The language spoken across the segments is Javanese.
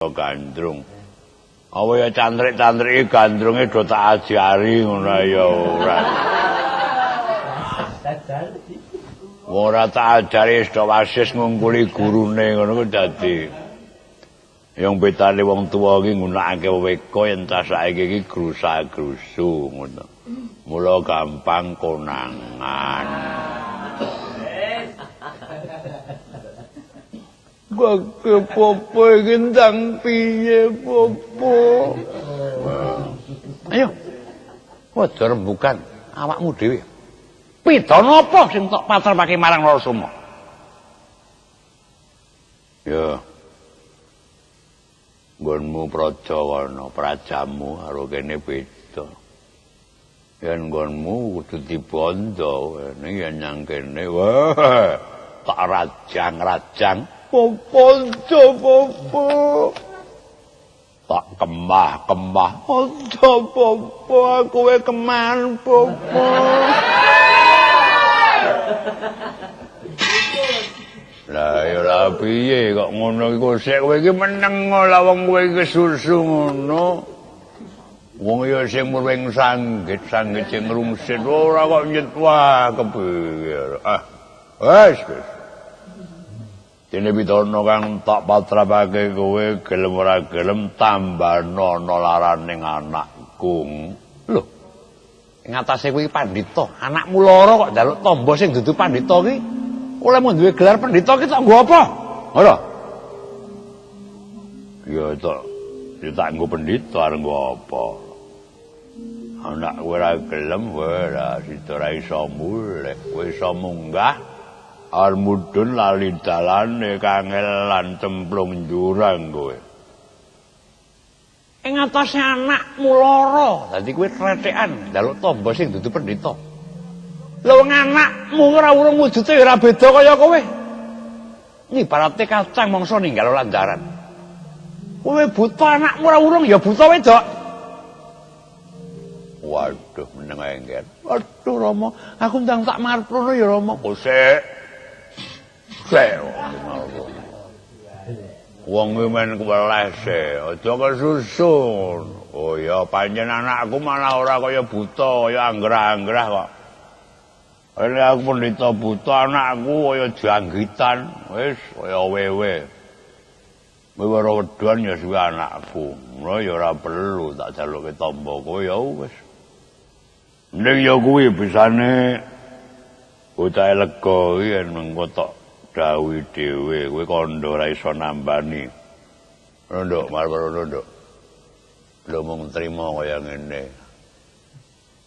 Gandrung. Apa ya cantrik-cantrik iki gandrunge do tak ajari ngono ya ora. Wong ora tak ajari wis do wasis ngungkuli gurune ngono ku dadi. Yang betane wong tuwa iki nggunakake weka yen ta saiki iki grusa-grusu ngono. Mula gampang konangan. Gage popo iki ndang piye popo? Ayo. Wajar rembukan awakmu dhewe. Pidana apa sing tok patrapake marang Narasoma? Ya. Nggonmu praja wana, prajamu karo kene beda. Yen nggonmu kudu dibondo, ning yen nyang kene wah, tak rajang-rajang. Popo aja popo. Tak kemah-kemah. Aja popo, aku kowe kemahan popo. Lah ya lah piye kok ngono iku sik kowe iki meneng lah wong kowe iki kesusu ngono. Wong ya sing murwing sanggit, sanggit sing ngrungsit ora kok nyet wah kepiye. Ah. Wes wis. Dene pidana kang tak patrapake kowe gelem ora gelem tambahno ana laraning anakku. Lho. Ing atase kuwi pandhita, anakmu loro kok njaluk tamba sing dudu pandhita ki. Oleh mau duwe gelar pendhita ki tok nggo apa? Ngono. Ya tok, ya tak nggo pendhita arep nggo apa? Anak kowe ora gelem ora sida ora iso mulih, kowe iso munggah arep mudhun lali dalane kangelan cemplung jurang kowe. Ing atase anakmu loro, dadi kowe trethekan njaluk tamba sing dudu pendhita. Lha wong anakmu ora urung wujude ora beda kaya kowe. Ibarate kacang mangsa ninggal landaran. Kowe buta anakmu ora urung ya buta wedok. Waduh meneng engger. Waduh Rama, aku ndang tak marprono ya Rama. Kosek. Sek. Wong kuwi men kuweleh se, aja kesusu. Oh ya pancen anakku malah ora kaya buta, kaya anggrah-anggrah kok. Ini aku pendhita buta anakku kaya janggitan, wis kaya wewe. Kowe ora wedon ya suwe anakku. Ngono ya ora perlu tak jaluke tamba kowe ya wis. Ning ya kuwi bisane bocah lega iki yen mengko tok dawuhi dhewe, kowe kandha ora iso nambani. Ngono nduk, marang nduk. Lho mung trima kaya ngene.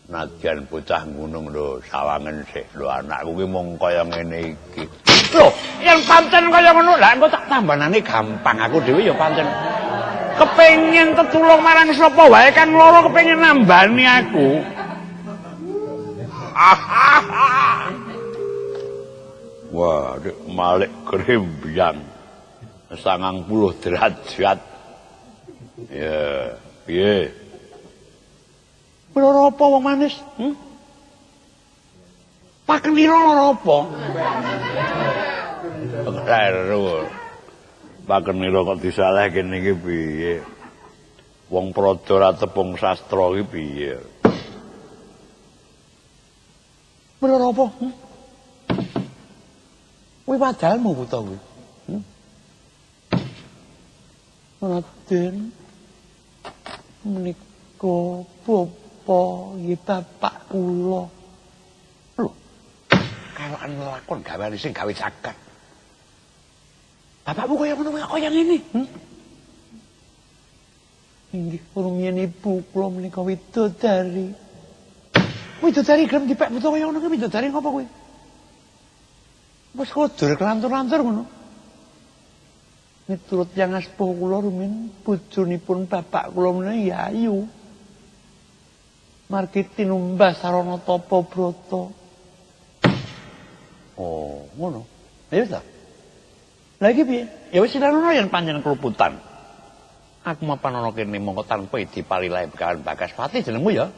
Nadyan bocah gunung lho sawangen sik lho anakku ki mung kaya ngene iki. Lho, yen pancen kaya ngono lha engko tak tambanane gampang aku dhewe ya pancen. Kepengin tetulung marang sapa wae kang loro kepengin nambani aku. Wah, dik malik grembyang 90 derajat. Ya, piye? Lara apa wong manis? Pakenira lara apa? Kleru. Pakenira kok disalehke niki piye? Wong praja ora tepung sastra iki piye? Lara apa? Kuwi padalmu buta kuwi. Raden menika bapa nggih bapak kula. Lho. Kalokan lakon gaweane sing gawe jagat. Bapakmu kaya ngono kaya ngene. Inggih rumiyin ibu kula menika widodari. Widodari gelem dipek buta kaya ngono kuwi widodari ngopo kuwi? Wis kodur kelantur-lantur ngono. Miturut yang aspuh kula rumiyin bojonipun bapak kula menika ya ayu. Margi tinumbas sarana tapa brata. Oh, ngono. Ya wis ta. Lah iki piye? Ya wis silanono yen pancen kluputan. Aku mapan ana kene mongko tanpa dipalilahe Begawan Bagaspati jenengmu ya?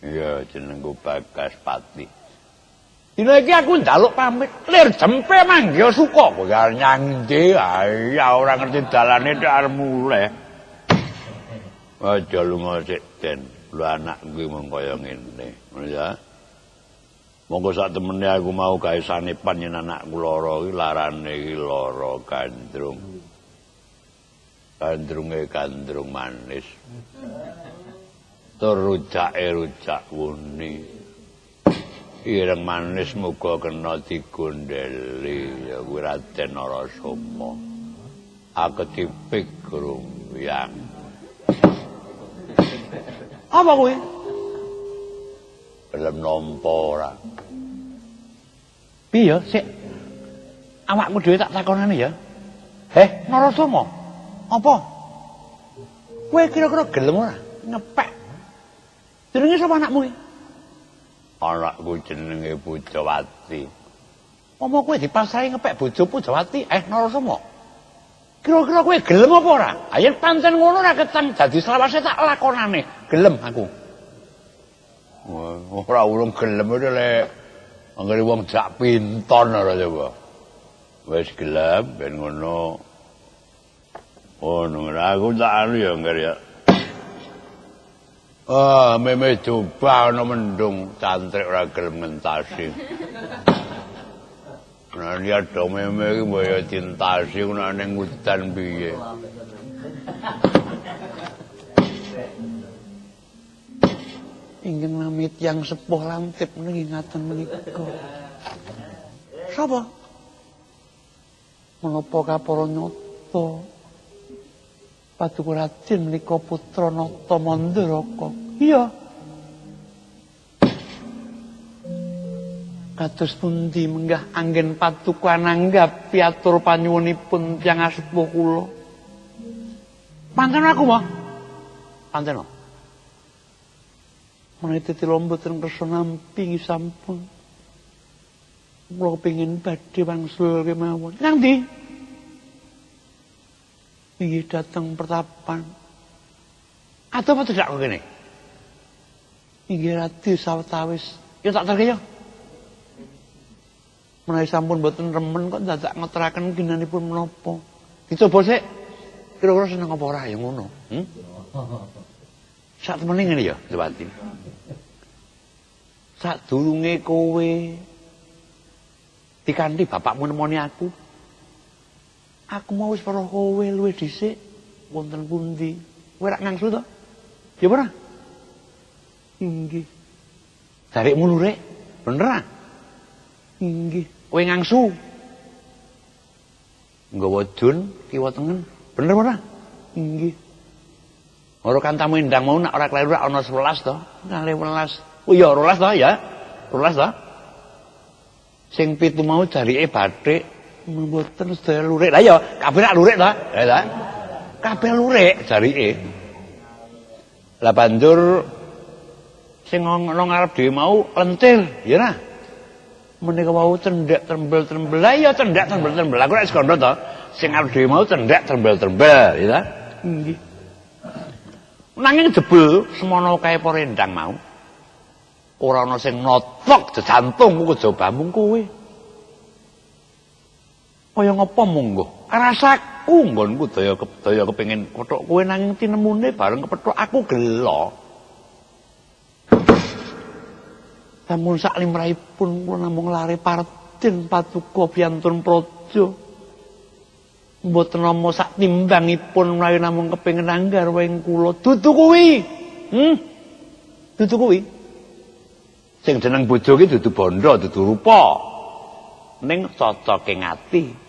Iya, jenengku Bagaspati. Dina iki aku njaluk pamit, lir jempe manggya suka. Kowe arep nyang ndi? Ya ora ngerti dalane tek arep mulih. Aja lunga sik, Den. Lho anakku mung kaya ngene. Ngono ya. Monggo sak temene aku mau gawe sanepan yen anakku lara iki larane iki lara gandrung. Gandrunge gandrung manis. Tur rujake rujak wuni. Ireng manis muga kena digondheli ya kuwi Raden Narasoma. Aketipik grumbyang. Apa kuwi? Gelem nampa ora? Piye ya, sik. Awakmu dhewe tak takonane ya. Heh, Narasoma. Apa? Kowe kira-kira gelem ora ngepek? Jenenge sapa anakmu iki? Anakku jenenge Pujawati. Omo kowe dipasrahi ngepek bojo Pujawati, Narasoma. Kira-kira kowe gelem apa ora? Ha yen pancen ngono ora ketang dadi selawase tak lakonane. Gelem aku. Ora urung gelem itu lek anggere wong jak pinton ora coba. Wis gelem ben ngono. Oh, aku tak anu ya ngger ya. Ah, meme coba ana mendung cantrik ora gelem ngentasi. Nah, ya do meme iki mbok ya dintasi ngono ning udan piye. Ingkang nami tiyang sepuh lantip niki ngaten menika. Sapa? Menapa kapara nyata? Paduka Raden menika putra Nata Mandaraka. Iya. Kados pundi menggah anggen paduka nanggap piatur panyuwunipun tiyang asepuh kula. Pancen aku mah. Pancen. Menawi tetela mboten kersa nampi nggih sampun. Kula kepengin badhe wangsul kemawon. Nang ndi? Inggih dateng pertapan. Atau apa tidak kok kene? Inggih radi sawetawis. Ya tak terke ya. Menawi sampun mboten remen kok dadak ngeteraken ginanipun menapa. Dicoba sik. Kira-kira seneng apa ora ya ngono. Sak temene ngene ya, Lewati. Sadurunge kowe dikanthi bapakmu nemoni aku. Aku mau wis weruh kowe luwih dhisik wonten pundi? Kowe rak ngangsu to? Ya ora? Inggih. Jarikmu lurik, bener ah? Inggih. Kowe ngangsu. Nggawa jun kiwa tengen, bener ora? Inggih. Ora kancamu endang mau nak ora kleru rak ana 11 to? Kalih 11. Oh iya 12 to ya? 12 to? Sing pitu mau jarike bathik. Mboten sedaya lurik. Lah ya, kabeh rak lurik to? Ya ta? Kabeh lurik jarike. Lah banjur sing ana ngarep dhewe mau lentir, ya ra? Menika wau cendhek trembel-trembel. Lah iya cendhek trembel-trembel. Aku rak sekondo to. Sing ngarep dhewe mau cendhek trembel-trembel, ya ta? Nggih. Nanging jebul semono kae para endang mau. Ora ana sing notok jejantungku kejaba mung kowe. Kaya ngapa mungguh? Rasaku nggonku daya daya kepengin kethuk kowe nanging tinemune bareng kepethuk aku gelo. Sampun sak limrahipun kula namung lare partin paduka biyantun praja. Mboten nama sak timbangipun menawi namung kepengin anggar wing kula. Dudu kuwi. Dudu kuwi. Sing jeneng bojo ki dudu bondo, dudu rupa. Ning cocoke ngati.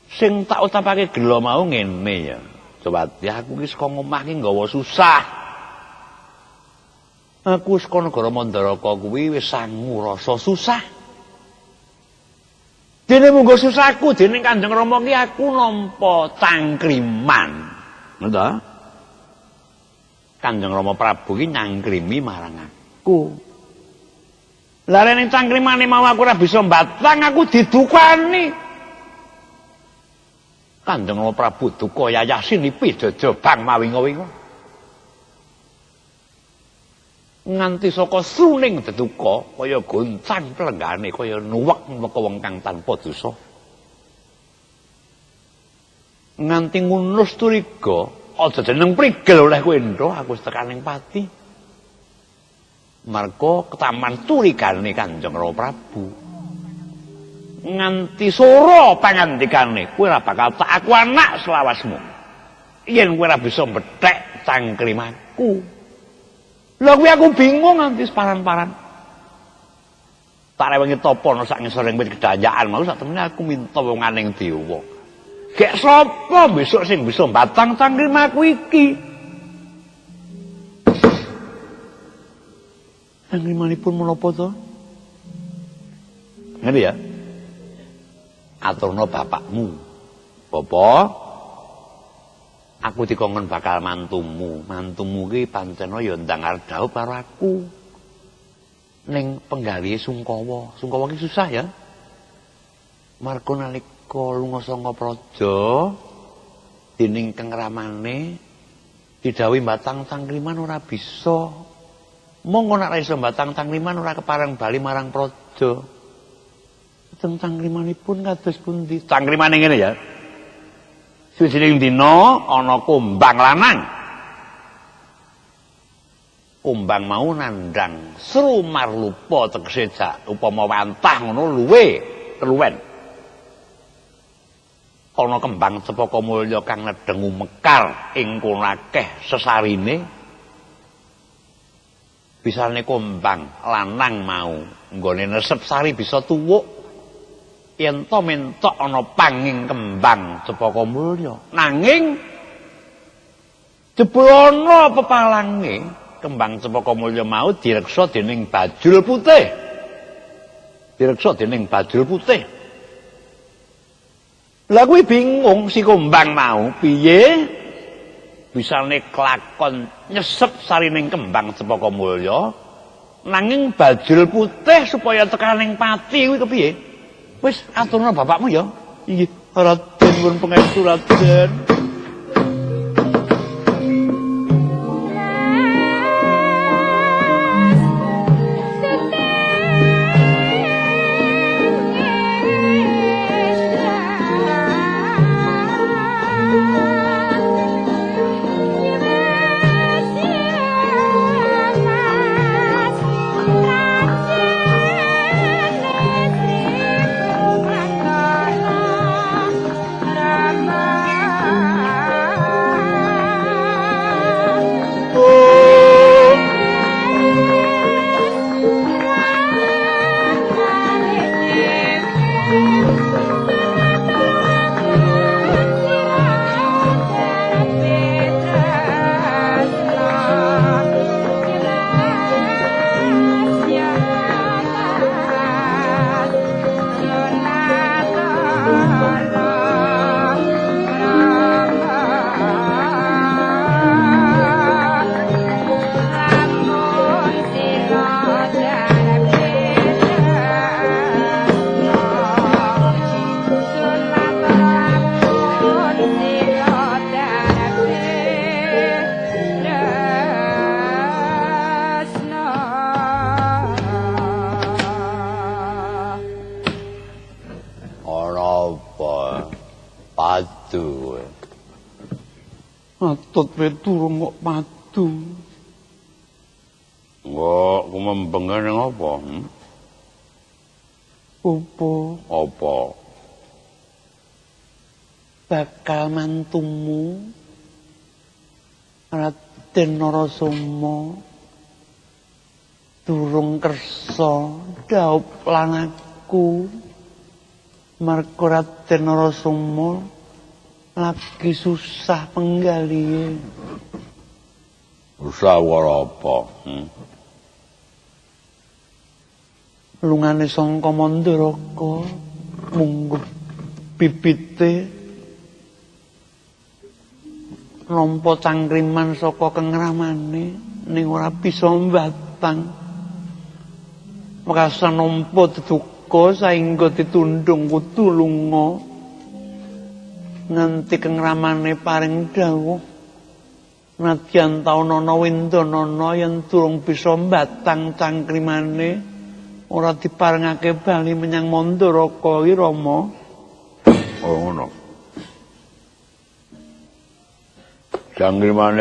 Sing tak utapake gelo mau ngene ya. Coba aku ki saka omah ki nggawa susah. Aku saka negara Mandaraka kuwi wis sangu rasa susah. Dene munggo susahku dening Kanjeng Rama ki aku nampa cangkriman. Ngono ta? Kanjeng Rama Prabu ki nyangkrimi marang aku. Lah ning cangkrimane mau aku ora bisa mbatang, aku didukani. Kanjeng Rama Prabu duka yayah sinipi jajabang mawinga-winga. Nganti saka sruning deduka kaya goncang plenggane kaya nuwek-nuwek wong kang tanpa dosa. Nganti ngunus turiga, aja jeneng prigel oleh kowe ndha aku wis tekaning pati. Marga ketaman turigane Kanjeng Rama Prabu. Nganti sora pangandikane, kowe ora bakal tak aku anak selawasmu. Yen kowe ora bisa mbethek cangkrimaku. Lha kuwi aku bingung nganti separan-paran. Tak rewengi tapa ana sak ngisor wit kedanyakan mau sak temene aku minta wong aning dewa. Gek sapa besok sing bisa mbatang cangkrimaku iki? Cangkrimanipun menapa to? Ngene ya. Aturna bapakmu. Bapak, aku dikongkon bakal mantumu. Mantumu ki pancen ya ndang arep dhaup karo aku. Ning penggawehe Sungkawa. Sungkawa ki susah ya. Marga nalika lunga saka praja dening Kang Ramane didhawuhi mbatang cangkriman ora bisa. Monggo nek ora iso mbatang cangkriman ora kepareng bali marang praja. Teng cangkrimanipun kados pundi? Cangkrimane ngene ya. Suwijining dina ana kumbang lanang. Kumbang mau nandhang Sru Marlupa tegese jak upama wantah ngono luwe keluwen. Ana kembang cepaka mulya kang nedhengu mekar ing kono akeh sesarine. Bisane kumbang lanang mau nggone nesep sari bisa tuwuk. Yen to mentok ana panging kembang cepaka mulya. Nanging jebul ana pepalange kembang cepaka mulya mau direksa dening bajul putih. Direksa dening bajul putih. Lah kuwi bingung si kumbang mau piye bisane kelakon nyesep sarining kembang cepaka mulya nanging bajul putih supaya tekaning pati kuwi kepiye? Wis aturna bapakmu ya. Inggih, Raden pun pangestu Raden. Atut pe durung kok padu. Kok kumembenge ning apa? Apa? Apa? Bakal mantumu Raden Narasoma durung kersa dhaup lan aku. Marga Raden Narasoma lagi susah penggalihe. Susah ora apa? Lungane sangka Mandaraka mungguh bibite nampa cangkriman saka kengramane ning ora bisa mbatang. Merasa nampa deduka saengga ditundhung kudu lunga. Nganti kengramane paring dawuh Nadyan taun ana Windanana yen durung bisa mbatang cangkrimane ora diparengake bali menyang Mandaraka iki Rama. Oh ngono. Cangkrimane